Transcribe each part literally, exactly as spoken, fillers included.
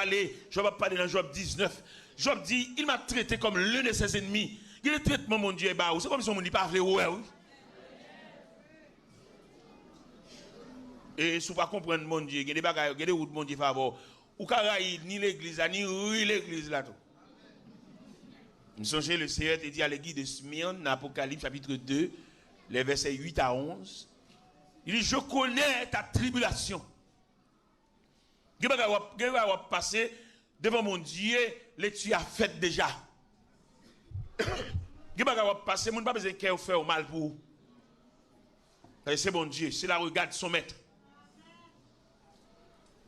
pale, Jòb ap pale nan Jòb diznèf. Jòb di, il m'a traité comme l'un de ses ennemis. Gen de tretman Bondye ba ou, se kòmsi yon moun li pa vle wè, wi. E si w pa konprann Bondye, gen de bagay, gen de wout Bondye fè avè w. Ou ka rayi ni legliz la, ni ri legliz la tou. M sonje le Seigneur te di à l'église de Smyrne, nan Apocalypse chapitre deux, les versets huit à onze, il dit, je connais ta tribulation. Gen bagay w ap, gen bagay w ap pase devan Bondye, lekti a fèt deja. Gen bagay w ap pase, moun pa bezwen kè yo fè w mal pou ou. Paske se Bondye, cela regarde son maître.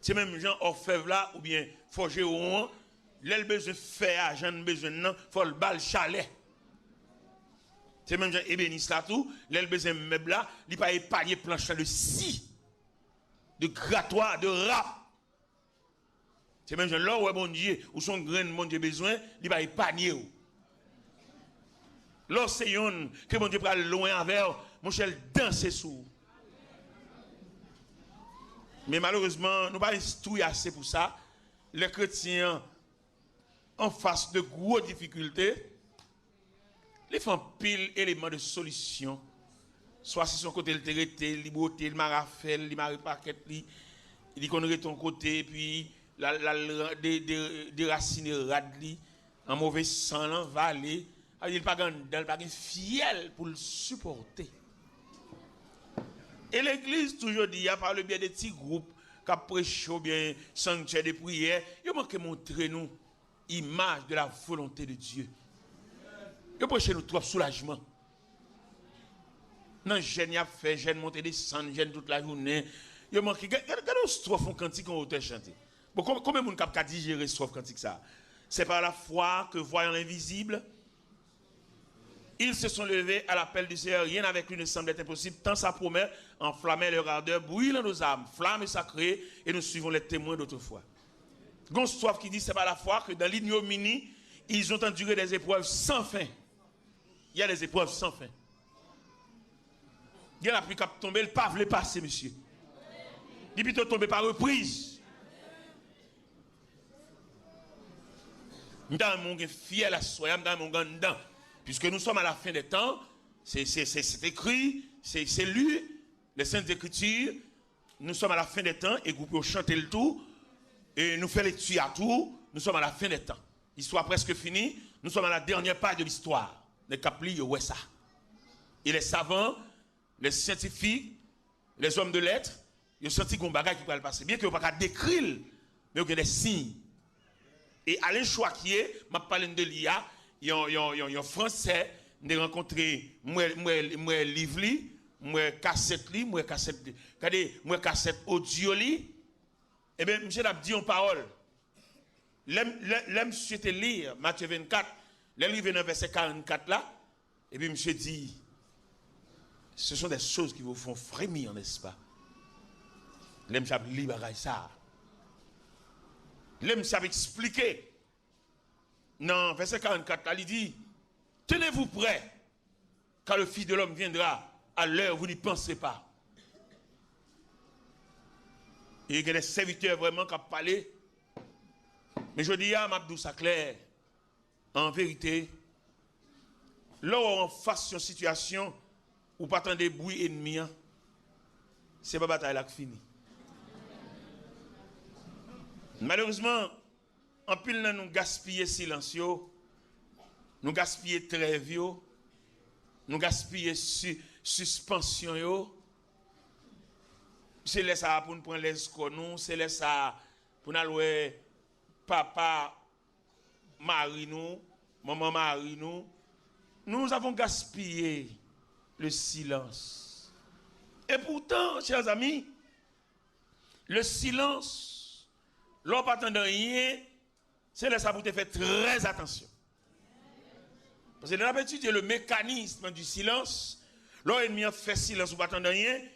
Se menm jan òfèv la oubyen fòjewon an, lè l bezwen fè a jan n bezwen l nan, fò l ba l chalè. Se menm jan ebenis la tou, lè l bezwen mèb la, li pa epanye planch la de si, de gratwa, de rap. Se menm jan lè w wè Bondye, ou se yon grenn Bondye bezwen, li pa epanye w. Lè w se yonn ke Bondye pral lwen avè w, monchè, l danse sou ou. Men malerezman, nou pa enstwi ase pou sa. Lè kretyen an anfas de gwo difikilte, li fè anpil eleman de solisyon. Swa si se yon kote l te rete, li bwote, li mare afè l, li mare pakèt li, li konn rete yon kote, epi l al, l al de, de, derasine rad li, an move san l anvale, sa vle di li pa gen anndan, li pa gen fyèl pou l sipòte. E legliz tou jodi a, pa le byè de ti gwoup k ap preche oubyen sanktyè de priyè, yo manke montre nou imaj de la volonté de Dieu. Yo preche nou twòp soulajman. Nan jèn y ap fè, jèn monte desann, jèn tout lajounen. Yo manke, gade, gade, gade yon stwòf yon kantik yon otè chante. Bon, kon- konbyen moun k ap ka dijere stwòf kantik sa a? C'est par la foi que, voyant l'invisible, ils se sont levés à l'appel du Seigneur. Rien avec lui ne semble être impossible, tant sa promesse enflammait leur ardeur, brûlant nos âmes, flamme sacrée, et nous suivons les témoins d'autrefois. Gon stwòf ki di, c'est par la foi que dans l'ignominie, ils ont enduré des épreuves sans fin. Il y a des épreuves sans fin. Gen lapli k ap tonbe, l pa vle pase, mesye. Li pito tonbe pa repriz. M ta renmen w gen fyèl aswè a, m ta renmen w gen anndan. Puisque nous sommes à la fin des temps, c'est, c'est, c'est, c'est écrit, c'est, c'est lu, les Saintes Écritures, nous sommes à la fin des temps, e gwoup yo chante l tou, e nou fè lekti a tou, nous sommes à la fin des temps. Istwa prèske fini, nous sommes à la dernière page de l'histoire. Nèg k ap li, yo wè sa. E les savants, les scientifiques, les hommes de lettres, yo santi gon bagay ki pral pase. Byen ke yo pa ka dekri l, men yo gen de siy. E Alain Choiquier, m ap pale n de li a, yon, yon, yon, yon Fransè, m te rankontre, m wè, m wè, m wè liv li, m wè kasèt li, m wè kasèt, gade, m wè kasèt odyo li. Ebyen, misye t ap di yon pawòl. Lè, lè, lè misye te li Matye vennkat, lè l rive nan vèsè karannkat la, epi misye di, ce sont des choses qui vous font frémir, n'est-ce pas? Lè misye ap li bagay sa a. Lè misye ap eksplike, nan vèsè karannkat la, li di, tenez-vous prêts, car le Fils de l'homme viendra à l'heure où vous n'y pensez pas. E gen de sèvitè vrèman k ap pale. Men jodi a, m ap di w sa klè. An verite, lè w anfas yon sitiyasyon ou pa tande bri enmi an, se pa batay la k fini. Malerezman, anpil nan nou gaspiye silans yo, nou gaspiye trèv yo, nou gaspiye si- sispansyon yo. Se lè sa a pou n pran lèz kò nou, se lè sa a pou n al wè papa mari nou, manman mari nou. Nous avons gaspillé le silence. Et pourtant, chers amis, le silence, lè w pa tande anyen, se lè sa pou te fè trè atansyon. Paske lè n ap etidye le mécanisme du silence, lè w enmi an fè silans ou pa tande anyen,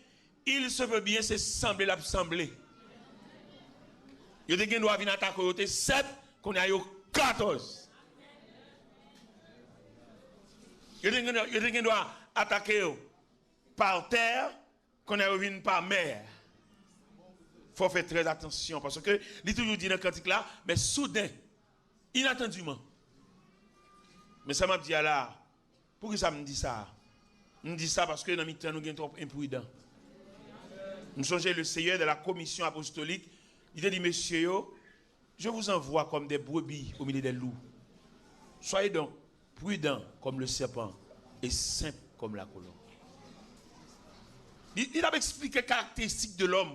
il se peut bien se sanble l ap sanble. Yo te gen dwa vin atake w, yo te sèt, kounye a yo katòz. Yo te gen, yo te gen dwa atake w pa tè, kounye a yo vin pa mè. Fò w fè trè atansyon, paske li toujou di nan kantik la, men souden, inatandiman. Men sa m ap di a la, poukisa m di sa a? M di sa paske nan mitan nou gen twòp enpridan. M sonje le Seyè de la komisyon apostolik, li te di mesye yo, Je vous envoie comme des brebis au milieu des loups. Soyez donc prudents comme le serpent et simples comme la colombe. Li, li t ap eksplike karakteristik de lòm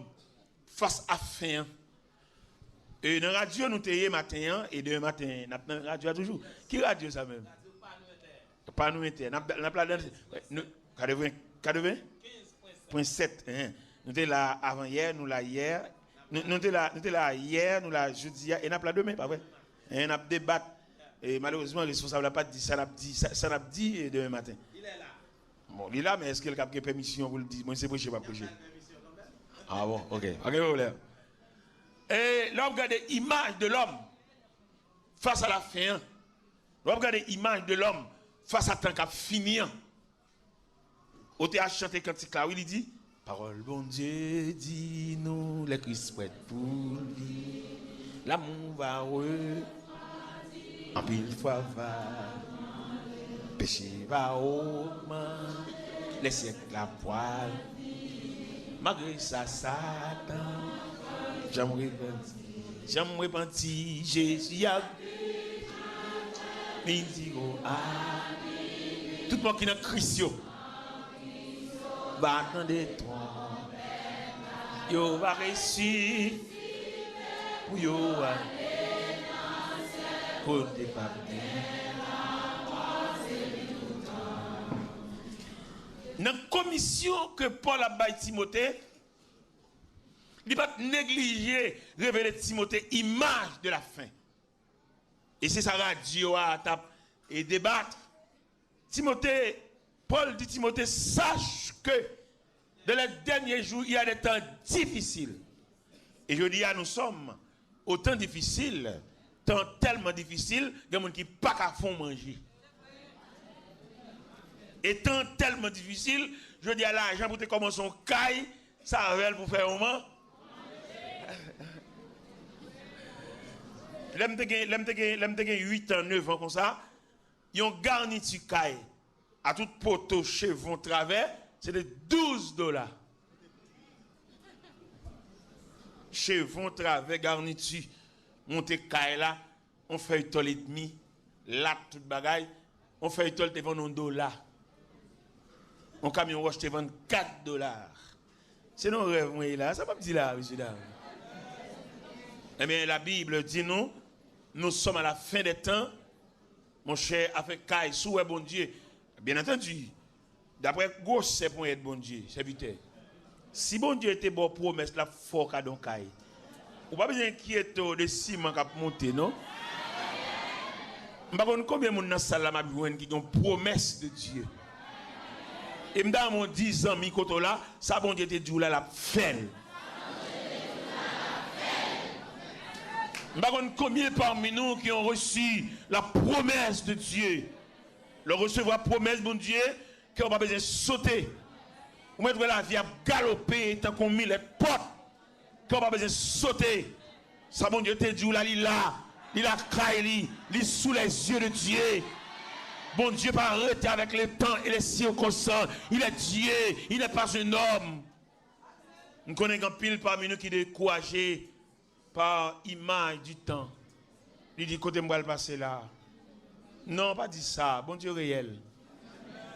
fas a fen an. E nan radyo nou te ye maten an, e demen maten n ap nan radyo a toujou. Ki radyo sa menm? Pa nou entè. N ap, n ap ladan. Nou, katreven, katreven? Pwen sèt, hein. Nou te la avan yè, nou la yè. Nou, nou te la, nou te la yè, nou la jodi a, e n ap la demen, pa vre? Hein, n ap debat. E malerezman, responsab la pa t di sa n ap di, sa, sa n ap di, e demen maten. Bon, li la, men èske l k ap gen pèmisyon pou l di, mwen se preche m ap preche? Ah bon, ok. Pa gen pwoblèm. E lè w ap gade imaj de lòm fas a la fen an, lè w ap gade imaj de lòm fas a tan k ap fini an, otè a chante kantik la, wi, li di, pawòl Bondye di nou, lè Kris prèt pou li, lamou va re, anpil fwa va, peche va ogmante, lè syèk la pwal, malgre sa, Satan, janm repanti. Janm repanti, Jezi ap vini, di yo a. Tout moun ki nan Kris yo va tande twonpèt la. Yo va resisite pou yo ale kote p ap gen lanmò, se li toutan. Nan komisyon ke Pòl ap bay Timote, li pa t neglije revele Timote imaj de la fen. E se sa radyo a t ap, e, debat. Timote, Pòl di Timote, sache que dans les derniers jours, il y a des temps difficiles. Et je dis à nous sommes au temps difficile, tan tèlman difisil, gen moun ki pa ka fè w manje. E tan tèlman difisil, jodi a lajan pou te kòmanse yon kay, sa avè l pou fè yon man. Lè m te gen, lè m te gen, lè m te gen uit an, nèf an konsa, yon garniti kay, a tout poto, chevon, travè, se te douz dola. Chevon, travè, garniti, monte kay la, yon fèy tòl edmi, lat, tout bagay, yon fèy tòl te vann yon dola. Yon kamyon wòch te vann kat dola. Se nan rèv mwen ye la, sa m ap di la, mesye dam. Ebyen, la Bible dit nous, nous sommes à la fin des temps. Monchè, afè kay, si w wè Bondye, byen antandi, daprè gwosè ponyèt Bondye, sèvitè, si Bondye te ba w pwomès l ap fè w kado yon kay, ou pa bezwen enkyete w de siman k ap monte, non. M pa konn konbyen moun nan sal la m ap jwenn ki gen yon pwomès de Dye. E m ta renmen w di zanmi kote w la, sa Bondye te di w la, l ap fè l. M pa konn konbyen pami nou ki ont reçu la promesse de Dieu. Lè w resevwa pwomès Bondye, kè w pa bezwen sote. Ou mèt wè lavi ap galope tankou yon milèt pòt. Kè w pa bezwen sote. Sa Bondye te di w la, li la. Li lakay li. Li sous les yeux de Dieu. Bondye pa rete avec le temps et les circonstances. Il est Dieu. Il n'est pas un homme. M konnen gen anpil pami nou ki dekouraje pa imaj di tan. Li di, kote m pral pase la? Non, pa di sa. Bondye reyèl.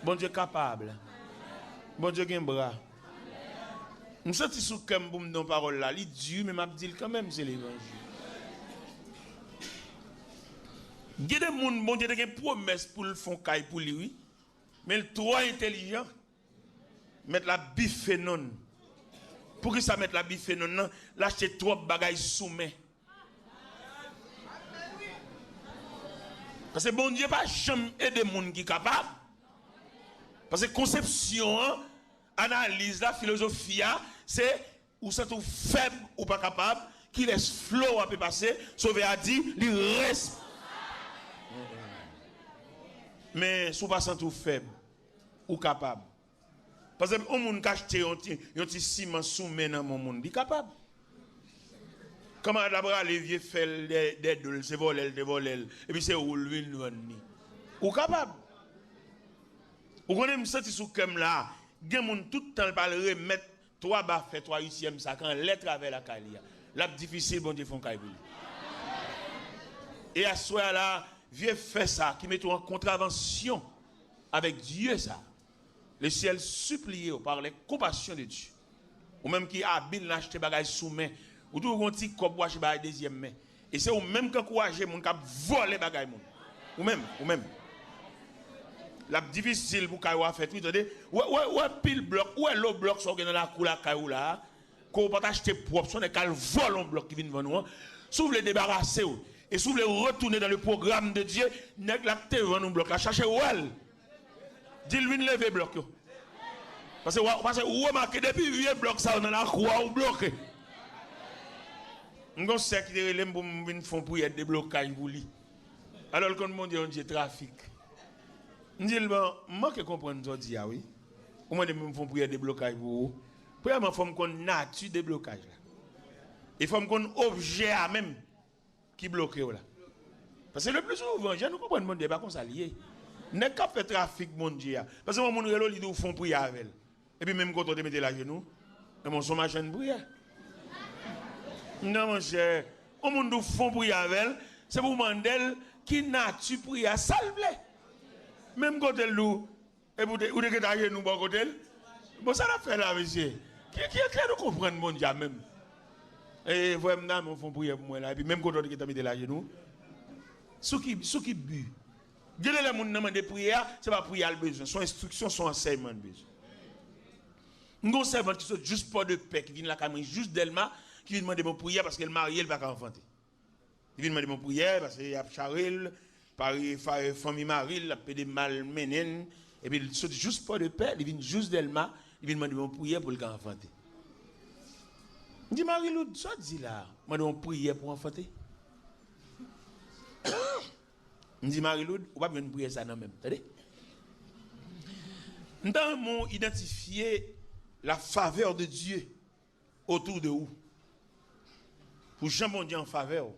Bondye kapab. Bondye gen bra. M santi sou kè m pou m di yon pawòl la. Li di, men m ap di l kanmenm, se levanjil. Gen de moun, Bondye te gen pwomès pou l fè yon kay pou li, wi. Men l twò entèlijan. Mèt la bife nonn. Poukisa mèt la bife nonn nan? L achte twòp bagay sou men. Paske Bondye pa janm ede moun ki kapab. Paske konsepsyon an, analiz la, filozofi a, se ou santi w fèb, ou pa kapab, kilès flo w ape pase, Sovè a di, li res. Men, si w pa santi w fèb, ou kapab. Paske yon moun ka achte yon ti, yon ti siman sou men nan men yon moun, li kapab. Kanmarad la prale, vye fè l dè, dè do l, se vòlè l te vòlè l, epi se ou l vin vann li. Ou kapab. Ou konnen, m santi sou kè m la, gen moun tout tan l pral remèt twa ba fè twa isyèm sa k anlè travè lakay li a. L ap difisil Bondye fè yon kay pou li. E aswè a la, vye fè sa ki mete w an kontravansyon avèk Dye sa, le ciel supplie par les compassions de Dieu. Ou menm ki abil nan achte bagay sou men, ou toujou gon ti kòb ou achte bagay dezyèm men. E se ou menm k ankouraje moun k ap vòlè bagay moun. Ou menm, ou menm. L ap difisil pou kay ou a fèt, wi, tande. Ou wè, ou wè, ou wè pil blòk, ou wè lo blòk sa w gen nan lakou lakay ou la a, ke w pa t achte pwòp, se yon nèg k al vòlè yon blòk ki vin vann ou an. Si w vle debarase w, e si w vle retounen dans le programme de Dieu, nèg la k te vann ou blòk la, chache wè l. Di l vin leve blòk yo. Paske w, paske ou remake depi vye blòk sa yo nan lakou a, ou bloke. M gen yon sè ki te rele m pou m vin fè yon priyè deblokaj pou li. Alò, l konn Bondye, yon Dye trafik. M di l, "Bon, m manke konprann sa w di a, wi. Ou mande m pou m fè yon priyè deblokaj pou ou. Premyèman, fò m konn nati deblokaj la. E fò m konn objè a menm ki bloke w la." Paske le pli souvan, jan nou konprann Bondye, e pa konsa l ye. Nèg k ap fè trafik Bondye a. Paske yon moun rele w, li di w fè yon priyè avè l. Epi menm kote w te mete l ajenou, ebyen, se yon machann priyè. Non, monchè, yon moun di w fè yon priyè avè l, se pou w mande l ki nati priyè a, sa l vle. Menm kote l di w, epi ou te, ou te gentan ajenou bò kote l. Bon, sa n ap fè la, mesye? Ki, ki, ki lè nou konprann Bondye a menm? E, frè m nan, men w fè yon priyè pou mwen la, epi menm kote w te gentan mete l ajenou. Sou ki, sou ki bi? Gen de lè moun nan mande priyè a, se pa priyè a l bezwen, se yon enstriksyon, se yon ansèyman l bezwen. M gen yon sèvant ki sot jis Pòdepè, ki vin lakay mwen jis Dèlma, ki vin mande m yon priyè paske l marye, l pa ka anfante. Li vin mande m yon priyè paske y ap chare l, pare fa-, fanmi mari l, l ap pede mal mennen l, epi l sot jis Pòdepè, li vin jis Dèlma, li vin mande m yon priyè pou l ka anfante. M di, "Marie Lourdes, sa w di la a? Mande w yon priyè pou w anfante?" M di, "Marie-Lourdes, ou p ap jwenn priyè sa nan men m, tande." M ta renmen w idantifye la faveur de Dieu autour de ou. Pou jan Bondye an favè w.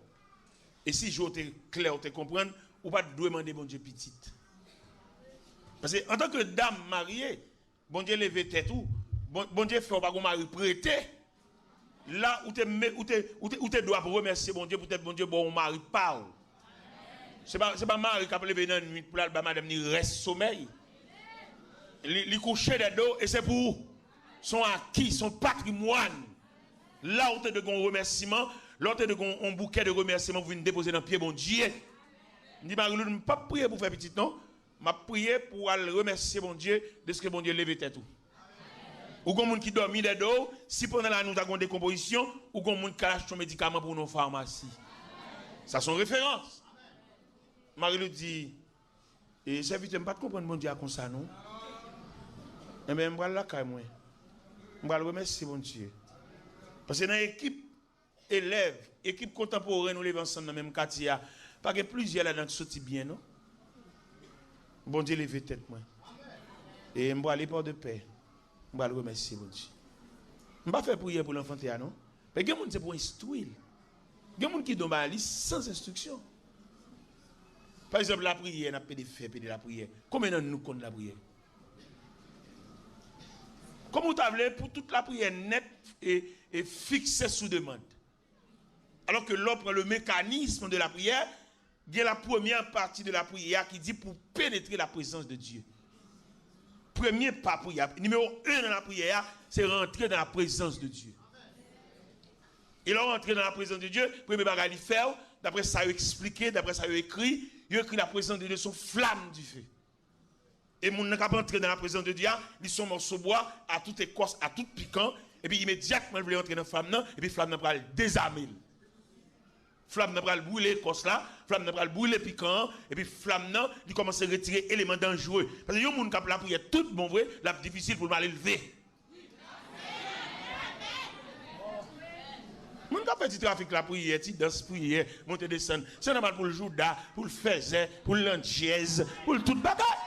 E si je w te klè, w te konprann, ou pa t dwe mande Bondye pitit. Paske, antanke dam marye, Bondye leve tèt ou. Bon, Bondye fè w pa gon mari prete. La, ou te, me- ou te, ou te, ou te dwe ap remèsye Bondye poutèt Bondye ba w yon mari pa w. Se pa, se pa mari k ap leve nan nwit pou l al ba madanm li rès somèy. Li, li kouche dèdo e se pou ou. Se yon aki, se yon patrimwàn. La, ou te dwe gen yon remèsiman. La, ou te dwe gen yon, yon boukè de remèsiman pou vin depoze nan pye Bondye. M di, "Marie-Lourdes, m p ap priye pou fè pitit, non." M ap priye pou w al remèsye Bondye dèske Bondye leve tèt ou. Ou gon moun ki dòmi dèdo w, si pandan lane w ta gon dekonpozisyon, ou gon moun ki al achte yon medikaman pou w nan yon famasi. Sa se yon referans. Marie-Lourdes di, "E, sèvitè, m pa t konprann Bondye a konsa, non. Enben, m pral lakay mwen. M pral remèsye Bondye." Paske nan ekip elèv, ekip kontanporen nou leve ansanm nan menm katye a, pa gen plizyè ladan ki soti byen, non. Bondye leve tèt mwen. E m prale Pòdepè. M pral remèsye Bondye. M pa fè priyè pou l anfante a, non. Men gen moun se pou enstwi l. Gen moun ki don bagay li san enstriksyon. Pa egzanp, lapriyè, n ap pede fè, pede lapriyè. Konbyen nan nou konn lapriyè? Kòman w ta vle pou tout lapriyè nèt e, e fikse sou demann? Alò ke lè w pran le mécanisme de la prière, gen la première partie de la prière ki di pou penetre la présence de Dieu. Premye pa priyè a, nimewo en nan lapriyè a, se rantre nan la prezans de Dye. E lè w rantre nan la prezans de Dye, premye bagay li fè w, daprè sa yo eksplike, daprè sa yo ekri, yo ekri la prezans de Dye se yon flam dife. E moun nan k ap antre nan la prezans de Dye a, li se yon mòso bwa, a tout ekòs, a tout pikan, epi imedyatman l vle antre nan flam nan, epi flam nan pral dezame l. Flam nan pral brile ekòs la, flam nan pral brile pikan an, epi flam nan, li kòmanse retire eleman danjere. Paske yon moun k ap lapriyè tout bon vre, l ap difisil pou l mal elve. Moun k ap fè ti trafik lapriyè, ti dans priyè, monte desann, se nòmal pou l jouda, pou l fèzè, pou l landjèz, pou l tout bagay.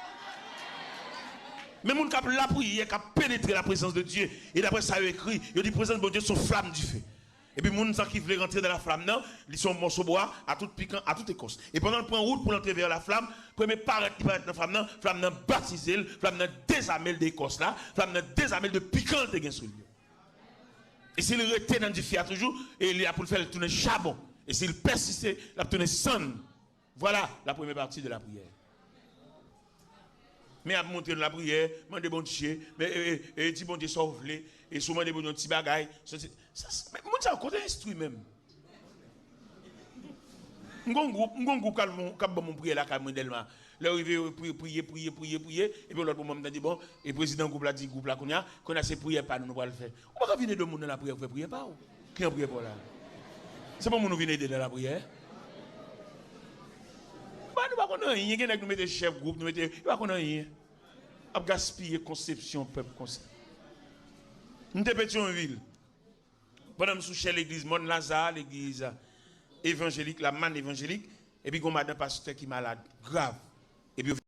Men moun k ap lapriyè, k ap penetre la prezans de Dye, e daprè sa yo ekri, yo di prezans Bondye se yon flam dife. Epi moun sa ki vle rantre nan laflam nan, li se yon mòso bwa a tout pikan, a tout ekòs. E pandan l pran wout pou l antre vè laflam, premye parèt li parèt nan flam nan, flam nan batize l, flam nan dezame l de ekòs la, flam nan dezame l de pikan l te gen sou li yo. E si l rete nan dife a toujou, e li a pou l fè l tounen chabon. E si l pèsiste, l ap tounen sann. Vwala la premye pati de lapriyè. Men ap montre nou lapriyè, mande Bondye, men, e, e, e, di Bondye sa w vle, e si w mande Bondye yon ti bagay, sa, se, sa, se, men moun sa yo kote enstwi menm. M gon gwoup, m gon gwoup k ap ban m, k ap ban m yon priyè lakay mwen Dèlma. Lè yo rive, yo pri-, priye, priye, priye, priye, epi yon lòt moman m tande, bon, e prezidan gwoup la di gwoup la kounye a, kounye a se priyè pa nou nou pral fè. Ou pa ka vin ede moun nan lapriyè pou fè priyè pa w. Ki nan priyè pa w la? Se pa moun ou vin ede nan lapriyè? Ba nou pa konn anyen, gen nèg nou mete chèf gwoup, nou mete, yo pa konn anyen. Ap gaspiye konsepsyon pèp konsa. M te Petyonvil. Pandan m sou chè legliz Mòn Laza, legliz evanjelik, la mann evanjelik, epi gon madan pastè ki malad, grav. Epi yo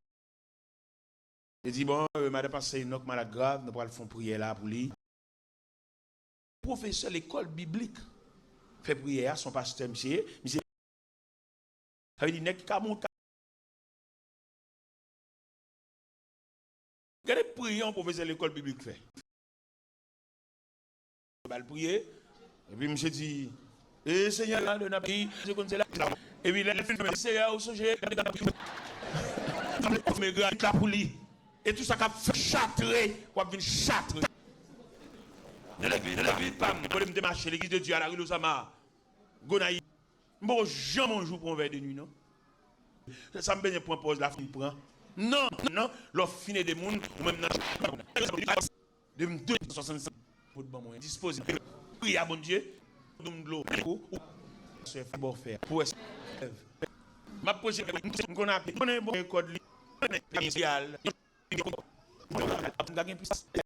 di, bon, euh, madan pastè Enòk malad grav, nou pral fè yon priyè la pou li. Pwofesè lekòl biblik fè priyè a, se yon pastè misye ye, misye. Sa vle di nèg ki ka monte. Gade priyè yon pwofesè lekòl biblik fè. Ba l priye. Epi misye di, e Senyè, la, de n ap di, se konn se la. Epi lè l fin fèmen, Senyè, ou sonje, gade gade. Fèmen granit la pou li. E tout sa k ap fè chatre, w ap vin chatre. Nan legliz, nan legliz pa m. Kote m te mache, legliz de Dye a la ri Lozama. Gonayiv. M poko janm yon jou pran yon vè de nwi, non. Sa m bezwen pran pòz la, fin pran. Non, non, lè w fin ede moun, ou menm nan. Depi m de san swasannsenk, pou ban mwen dispoze. Priye a Bondye, nou m dlo, ou, ou, sè, fè bò fè, pou wè. M ap poze, m konn ap, m konnen bon kòd li, konnen, m gen plis.